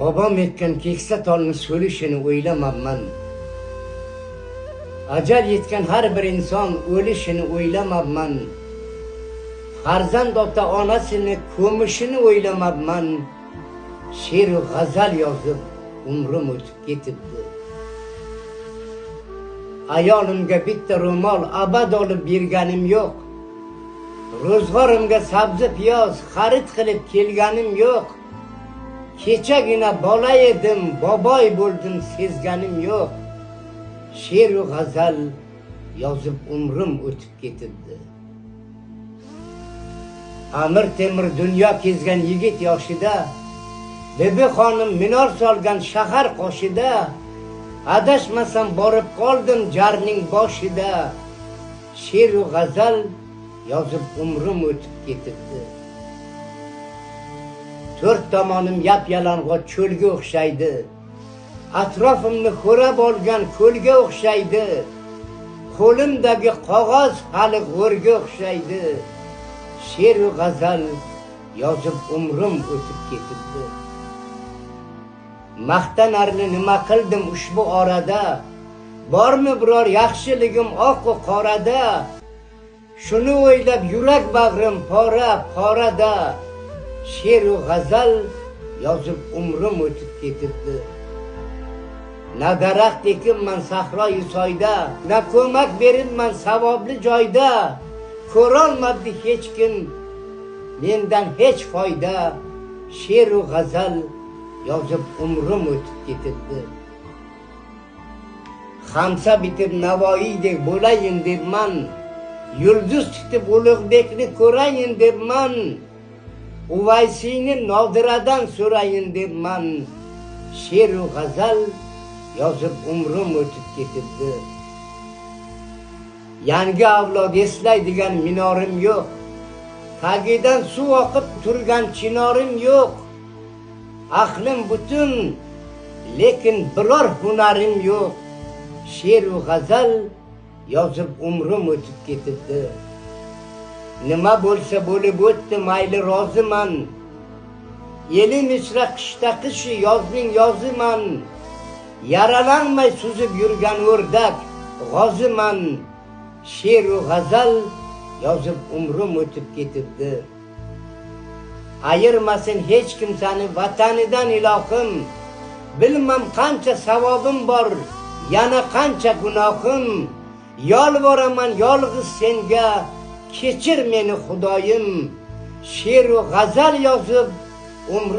Bobom ekkan keksa tolni so'lishini o'ylamabman. Ajal yetgan har bir inson o'lishini o'ylamabman. Farzand ota onasini ko'mishini o'ylamabman. She'r-u g'azal yozib umrim o'tib ketibdi. Ayolimga bitta ro'mol abad olib berganim yo'q. Ro'zg'orimga sabzi piyoz xarid qilib kelganim yo'q. Kechagina bola edim, boboy bo'ldim sezganim yo'q. She'r-u g'azal yozib umrim o'tib ketibdi. Amir Temur dunyo kezgan yigit yoshida, Bibi xonim minor solgan shahar qoshida, adashmasam borib qoldim jarning boshida. She'r-u g'azal yozib umrim o'tib ketibdi. To'rt tomonim yap-yalang'och cho'lga o'xshaydi. Atrofimni xo'rab olgan ko'lga o'xshaydi. Qo'limdagi qog'oz hali g'o'rga o'xshaydi. She'r-u g'azal yozib umrim o'tib ketibdi. Maqtanarli nima qildim ushbu orada? Bormi biror yaxshiligim oq-u qorada? Shuni o'ylab yurak bag'rim pora porada. She'r-u g'azal yozib umrim o'tib ketibdi. Na daraxt ekibman sahroyi soyda, na ko'mak beribman savobli joyda. Ko'rolmabdi hech kim mendan hech foyda. She'r-u g'azal yozib umrim o'tib ketibdi. Xamsa bitib Navoiydek bo'layin debman. Yulduz tutib Ulug'bekni ko'rayin debman. Uvaysiyni Nodiradan so'rayin debman. She'r-u g'azal yozib umrim o'tib ketibdi. Yangi avlod eslaydigan minorim yo'q. Tagidan suv oqib turgan chinorim yo'q. Aqlim butun, lekin biror hunarim yo'q. She'r-u g'azal yozib umrim o'tib ketibdi. Nima bo'lsa bo'lib o'tdi, mayli roziman. Elim ichra qishda qishi, yozning yoziman. Yaralanmay suzib yurgan o'rdak g'oziman. She'r-u g'azal yozib umrim o'tib ketibdi. Ayirmasin hech kimsani vatanidan ilohim. Bilmam qancha savobim bor, yana qancha gunohim. Yolvoraman yolg'iz senga, kechir meni Xudoyim. She'r-u g'azal yozib umrim